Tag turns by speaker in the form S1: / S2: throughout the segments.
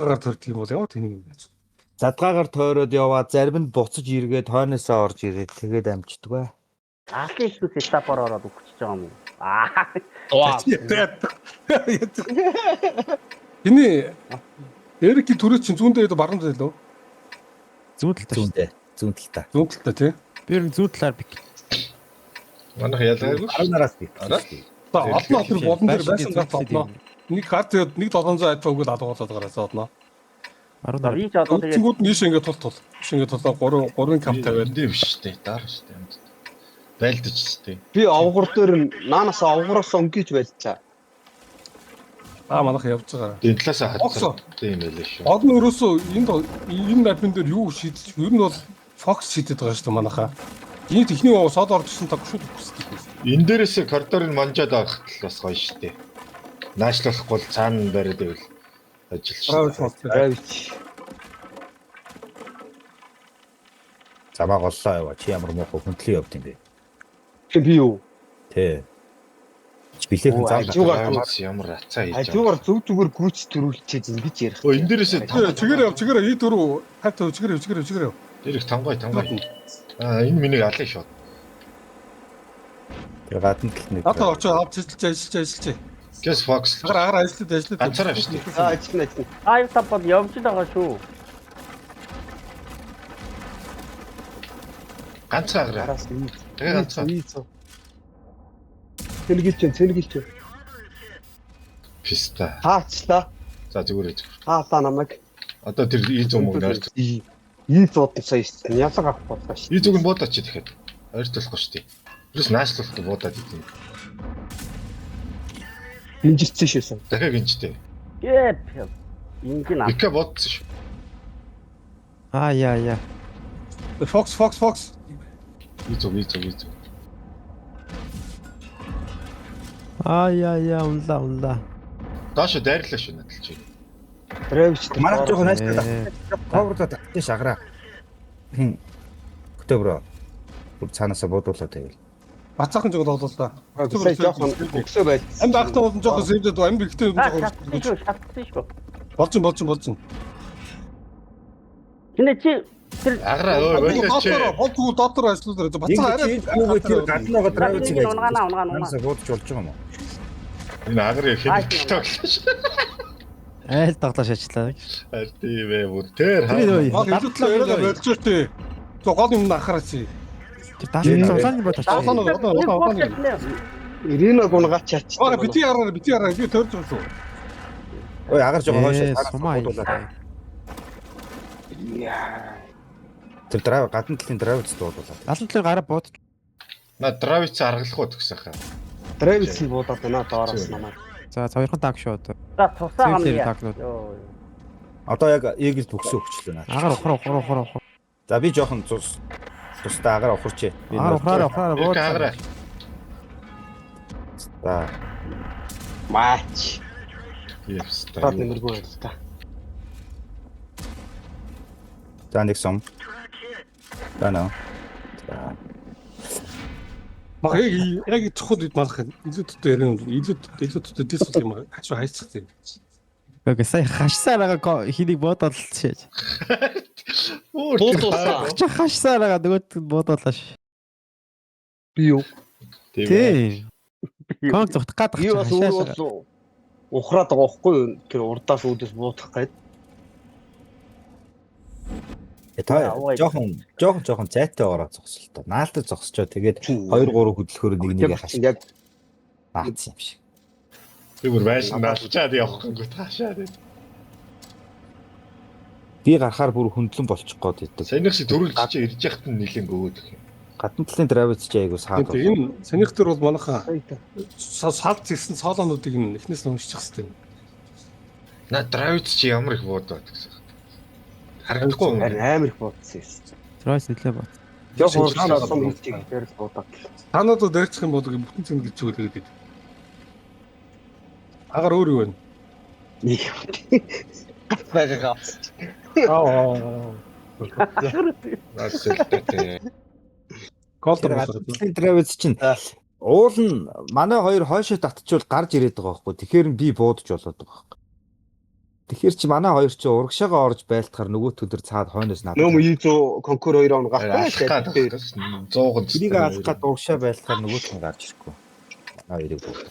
S1: Задгаагаар төрдөг юм бол ямар тэнийг юм бэ?
S2: Задгаагаар тойроод яваа, зарим нь буцаж эргээд хойноосоо орж ирээд тэгээд амждаг бай.
S3: Алын ихнээс этапаар ороод үхчихэж байгаа юм уу? Аа.
S1: Эний Эрикийн түрүү чинь зүүн дээр баруун дээр лөө?
S4: Зүүн талтай шүү.
S2: Зүүнтэй. Зүүн талтай.
S1: Зүүн талтай тий.
S4: Би ер нь зүүн талаар бик.
S5: Манайх ялгаагүй.
S2: Баруун нараас бик.
S5: Араа.
S1: За олон тэр болон дээр байсан
S4: Байшингийн
S1: гарт
S4: зүүн
S1: одно. Нэг гарт тэгээд нэг 700 альфа өгöd алгуулаад гараасаа одно.
S4: Баруун нараар.
S3: Би ч одоо тэгээд
S1: Үндсэнгүүд нь ийш ингээд тул тул. Ийш ингээд тулаа 3 3 камп тавиад.
S5: Эндээ биш шүү дээ. Даар шүү дээ. Амьд. Байлдаж шүү дээ.
S6: Би овгор дээр нь наанаас овгороос өнгөж байлцаа.
S1: Аа манайх явж байгаа.
S5: Энэ талаасаа
S1: Оксо.
S5: хатсан юм байлээ шүү.
S1: Одоо ерөөсөө энэ мапын дээр юу шийдэж ер нь бол Fox шийдэд байгаа шүү дээ манайхаа. Энэ техник сод орж ирсэн таг шууд үхсдэг юм.
S5: Энэ дээрээс коридорыг манжаад авах тал бас гоё шүү дээ. Наашлахгүй бол цаана бариад байвал ажил шүү.
S1: Браво болтой.
S6: Равич.
S2: Замаа голлоо яваа. Чи ямар муухай хүндлэн явд юм бэ?
S6: Би юу?
S2: Тэ. Чи билээхэн зам
S6: Хажуугаар
S5: Хажуугаар ямар ацаа хийж
S6: Хажуугаар зөв зүгээр гүйц төрүүлчихээд ингэж ярих.
S5: Өө энэ дээрээс
S1: Чигээр яв, чигээр и дөрөв 50 50 чигээр яв, чигээр яв, чигээр яв.
S5: Дээрх тангой тангой. Аа энэ миний алын шот.
S2: Тэр гадна талд нэг.
S1: Одоо очоо авч ажиллаж ажиллаж ажиллаж.
S5: Гэс Fox.
S1: Агаар агаар ажиллаад ажиллаад.
S5: Ганцаараа шүү дээ.
S6: Аа ажиллана ажиллана.
S3: Five tap бол явж л байгаа шүү.
S5: Ганцхан агараа.
S6: Араас нь.
S5: Тэгээ ганцхан.
S6: Цэнгэлч цэнгэлч.
S5: Писта.
S6: Хаачлаа.
S5: За зүгээр зүгээр.
S6: Хаалаа намайг.
S5: Одоо тэр и зүүн мөнгө ойрт.
S6: И зууд сая ирсэн. Ялга авах боллоо шүү.
S5: И зүг нь буудаад чи тэгэхэд. Ойртолохгүй шүү дээ. Тэрс наашлахгүй буудаад идэв.
S6: Гинжирсэн шүү сан.
S5: Дахиад гинжтэй.
S3: Гэп. Ингийн ав.
S5: Бика бодсон шүү.
S4: Аа яа яа.
S1: Fox Fox Fox.
S5: И зүг и зүг и зүг.
S4: Аа яа яа унлаа унлаа.
S5: Доош дайрлаа шүү надад чи.
S6: Равич тэр.
S2: Манайх жоохон
S4: Э.
S2: найстай. Cover-доо татчих шаграа. Хин. Өктөбрөө. Бүр цаанаасаа буудуулаад байвал.
S1: Бацаахан жоо тоглол та.
S6: Сая жоохон өксөө байлцсан.
S1: Амьд ахтай болон жоохон сэвдэд амьд ихтэй
S3: Аа
S1: жоохон
S3: шатсан шүү, шатсан шүү.
S1: Болжин болжин болжин.
S3: Хинэ чи тэр
S5: Агараа өө болооч.
S1: Дотор бол тэгвэл дотор ажиллуулаад бацаа арай
S2: Ингээд тэр гадна байгаа драйвер
S3: Нэг унгаана унгаана унгаана.
S2: Цаанаасаа буудаж болж байгаа юм уу?
S5: Энэ агар хэн тоглоо шүү.
S4: Айл тоглоо шаачлаа.
S5: Харин тийм ээ бүр тэр
S4: Тэр нөө.
S1: Баг илүү талаа яриад болж штэ. Зо гол юм анхаараач.
S4: Тэр даасан улааны бод очив.
S1: Улаан улаан улаан улаан.
S6: Ирина гунгаач чаач.
S1: Бага бити араа бити араа би төрж байгаа шүү.
S2: Ой агаар жоохон хойш
S4: Сумаа.
S2: буудуулаад.
S6: Яа.
S2: Тэр драйвер гадна талын драйверц дуудуулаад.
S4: Алан талаар гараа бууд.
S5: На дравиц аргалах уу тгсэн хаа.
S6: Равичийг буудаад байна доороос намайг.
S4: За за хоёрхан танк шүү одоо.
S3: За тусаа
S4: Цэвэр
S3: гамна.
S4: танкнууд.
S3: Йоо.
S2: Одоо яг Eagle төгсөө өгчлөө наа.
S4: Агаар ухраа ухраа ухраа ухраа.
S2: За би жоохон цус тустай агаар ухарчээ. Би
S4: Агаар ухраараа ухраараа бууд.
S5: Эрк агараа.
S2: За.
S6: Мач.
S5: Япста.
S6: Таад нэмэргүй байл та.
S2: За нэг сум. За нөө. За.
S1: Баг яг яг чухал үед манах илүү төтөө ярин илүү илүү төтөө дэс юм хашуу хайцах тийм.
S4: Үгүй сая хашсаар байгаа хэнийг буудаад л шээж.
S6: Буудуулсан.
S4: Чи хашсаар байгаа нөгөөд нь буудуулаа ш.
S6: Би юу?
S4: Тий. Конг зүгт гадах
S6: Би
S4: чи
S6: бас өөрөө
S4: хашаасаа.
S6: бол ухраад байгаа байхгүй юу? Тэр урдаас үүдээс буудах гээд.
S2: Э, Та жоохон жоохон жоохон зайтай ороод зогсол тоо. Наалтад зогсчоо тэгээд 2 3 хөдөлгөөр нэг нэгэ хаш
S6: Яг
S2: наацсан юм шиг.
S5: Би бүр байшин наалчаад явах гингүү таашаад.
S2: Би гарахаар бүр хөндлөн болчих гээд идэг.
S5: Санийх шиг төрүүлж чи ирж яхад нь нилээн бөгөөд гэх юм.
S2: Гадна талын драйверц чи айгу саад.
S1: Тийм энэ санийх төр бол манайхаа салд зэгсэн цоолоонуудыг нь эхнээс нь уншчих хэвээр.
S5: На дравиц чи ямар их буудаад гэсэн. Харагдахгүй юм.
S6: харин амар их буудсан юм.
S4: Тройс нэлээ бод.
S6: Жохон урдаас сум хийж ихээр л буудаад.
S1: Танаад дайрчих юм бол бүтэн цэнгэл чиглэл гэдэг. Агаар өөр юу вэ?
S6: Нэг юм. Байгаагаа авсан.
S1: Аа.
S5: Наасэлтэй.
S1: Гол
S2: Тэр
S1: дор
S2: гадна талын драйверц чинь уул нь манай хоёр хойшоо татчвал гарч ирээд байгаа байхгүй. Тэгэхээр нь би буудаж болоод байгаа байхгүй. Тэгэхээр чи манай хоёр чи урагшаага орж байлтахаар нөгөө төлөр цаад хойноос надад.
S6: Нөөм Изо конкур 2 он
S5: Алах
S6: гарахгүй.
S5: гад 100
S2: Тэрийг алах гад урагшаа байлтахаар нөгөөт нь гарч ирэхгүй. Манай хоёрыг бүгд.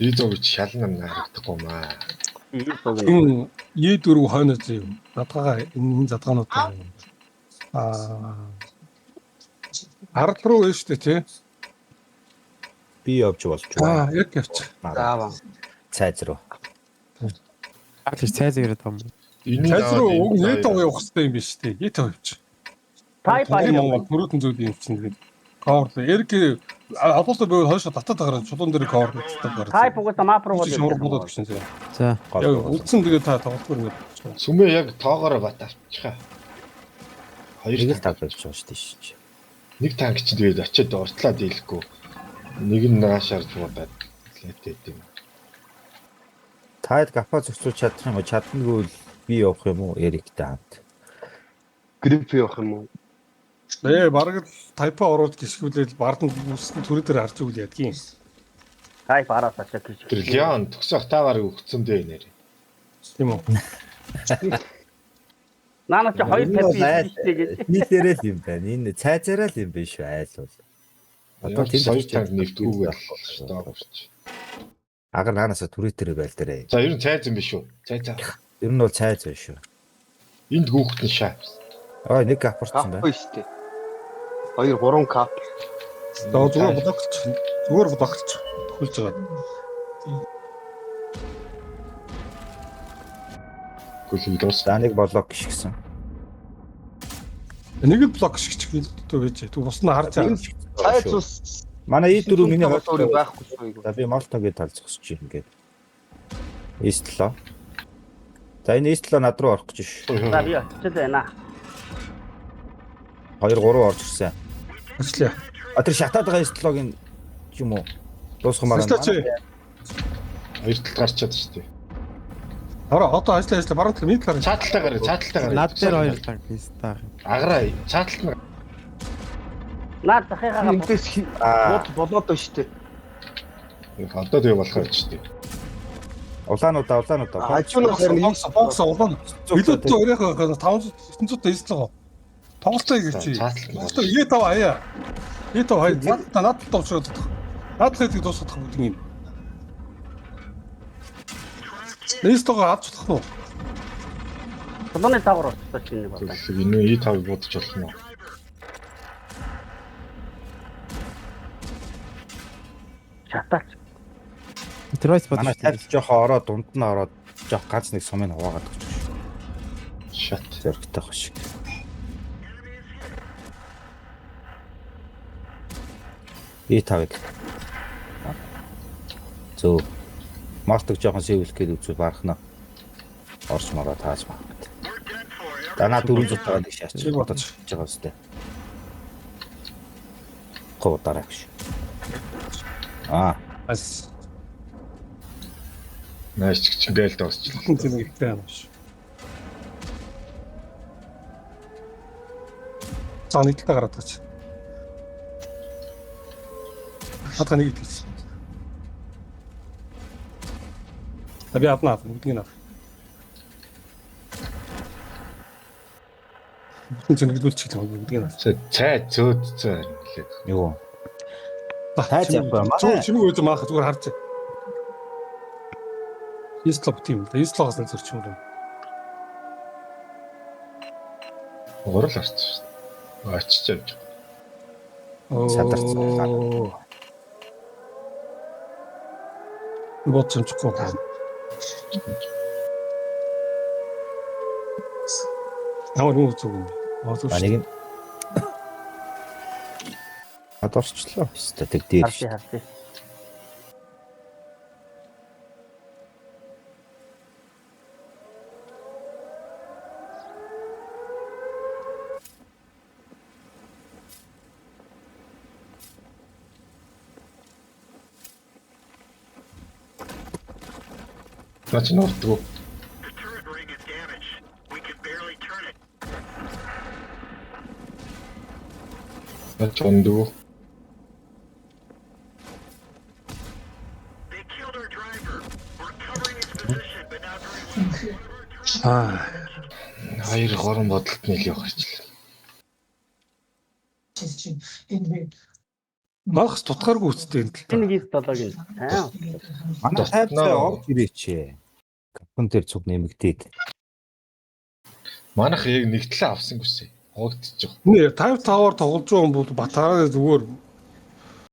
S5: Изо гэж шална харагдахгүй маа.
S1: Энэ Е4 хойноос юм. Задгаага энэ задгаанууд юм. Аа ард руу вэ шүү дээ тий.
S2: Би явж болж байна.
S1: Аа яг явчих.
S6: За.
S2: Цайз руу.
S4: Аач цайз ирээд байгаа юм.
S5: Энийг
S1: Цайз руу
S5: аваад
S1: уг
S5: энэ
S1: Е5 явах хэрэгтэй юм биш үү? Е5 явчих.
S3: Тай
S1: Таны
S3: баяр.
S1: Монгол төрөтөн зүйл юм чинь тэгээд cover Эрик алуултаа байвал хойшоо татаад гарan чулуун дээр cover татаад гарсан.
S3: Тай бугаас мап руу
S1: шуурга буудаад гэсэн чинь.
S4: За.
S1: Яг үлдсэн тэгээд та тоглолтоор ингээд болчихсон.
S5: Сүмээ яг тоогоороо бат авчихаа. Хоёр
S2: Нэг л
S5: танк.
S2: таг болж байгаа шүү дээ шин.
S5: Нэг танк чинь тэгээд очиод уртлаа дийлэхгүй. Нэг нь наашаар буудаад лээд юм.
S2: Таад гапа зохицуулж чадах юм уу? Чаднаггүй бол би явах юм уу? Эриктэй хамт.
S6: Грип явах юм уу?
S1: Бараг л тайпа оруулж гიშгүүлээд барданд бүсгэн төрөө дээр харж игэл ядгийн.
S3: Тай бараас очиж гэж.
S5: Тэр Леон төгсөх та барыг өгцөн дээ нэр.
S1: Тийм үү?
S3: Наана чи 250 шүү дээ гэж.
S2: Нийлээрээ л юм байна. Энэ цайзаараа л юм биш үү айл бол.
S5: Одоо тийм хоёр танк нэвтгүүгээр шүү дээ.
S2: Агар наанасаа түрээ байл дээрээ.
S5: За ер нь цайз юм биш үү? Цай цай.
S2: Ер нь бол цайз биш үү?
S5: Энд гүүхт нь шаа.
S2: Аа нэг гапарцсан
S6: Кап
S2: байна.
S6: шүү дээ. 2 3 кап.
S1: За зүгээр блоклж. Зүгээр блоклж. Төхөлж байгаа.
S5: Гүлэг дуус.
S2: За нэг блок гიშгсэн.
S1: Нэг л блок шигчих гэлтэй байж. Тэг бус нь харж байгаа.
S6: Цайз ус
S2: Манай И4 миний
S6: хоёр байхгүй шүү.
S2: За би Молтогийн тал зогсож юм ингээд. S7. За энэ S7 над руу орох гэж ш.
S3: За би очиж байна.
S2: 2 3 орж ирсэн.
S1: Ажиллая.
S2: А тэр шатаад байгаа S7-гийн юм уу? Дуусгамаар
S1: Ажиллаач.
S5: Хоёр талд гарчаад шүү дээ.
S1: Ороо одоо ажиллая ажиллая баруун тал миний талаар.
S5: Цааталтай гараа, цааталтай гараа.
S4: Над дээр хоёр танк хийстаа.
S5: Агараа цааталт нь
S3: Наад захыгаа
S6: Эндээс
S2: Аа.
S6: бод болоод байна шүү дээ.
S5: одоо тэгээ болох байж шүү дээ.
S2: Улаануудаа улаануудаа.
S6: Хажуунаас харин
S1: Фокс Фокс улаан. Илүү өөрийнхөө 500 900 S7. Тоглолтоо хийгээч.
S5: Цааталт нь.
S1: Тоглолтоо Е5 хаяа. Е5 хаяа. Наад наад товчроод дах. Наад хийдэг дуусгах бүгд юм. S7-го авч болох нь уу?
S3: Чулууны дагавар очиж чинь нэг байна.
S5: Зөвлөг энэ И5-ыг будаж болох нь уу?
S3: Шатаач.
S4: Тройс
S2: Манай
S4: бодож
S2: тайз жоохон ороод дунд нь ороод жоох ганц нэг сумыг хуваагаад өгч шүү.
S5: Шат.
S2: Зөрөгтэй хаш шиг. И5-ыг. Зөв. Мартаг жоохон сэвлэх гээд үзвэл барахна. Орч мараа тааж магад. Данаа 400 тагаа нэг шаач.
S1: Нэг
S2: Одоо
S1: бодож.
S2: ч байгаа үстэй. Гоо дараа гэж. Аа,
S1: Ас.
S5: Нааш ч чинь гээл дуусчлаа.
S1: Бүтэн зэмэгтэй юм биш. За нэг талаа гараад тач. Хатга нэг итгэсэн. За би авна авна бүгдийг нь авна. Бүтэн зэмэглүүлчих юм бүгдийг нь авна.
S5: За цай зөөдцөө харин лээ.
S2: юу.
S1: За,
S2: Тайз явах юм.
S1: Чимээ чимээ үгүй маах зүгээр харж. Ислоп тийм л. Ислогоос нь зөрч юм.
S5: Гурал орсон шүү дээ. Очиж явж.
S2: Садарсан.
S1: Бод чимчихгүй байна. Ямар юм зүг юм бэ? Аа зүг.
S2: А нэг нь Ад орчлоо. Өстө тэг дээр.
S3: Харси харси.
S5: Наа чи нурдгүй. Наа чи ундгүй.
S1: Аа.
S5: 2 3 бодолт нийл явах хэрэглээ.
S1: Манайхс тутгааргүй үстэй энэ тал.
S3: Энэ гис долоог нь. Аа.
S2: Манай тайвцаа орж ирээч. Капон дээр цуг нэмэгдээд.
S5: Манайх яг нэг талаа авсан гүсээ. Хогдчих.
S1: Нэ 55-аар тоглож байгаа юм бол Батараа зүгээр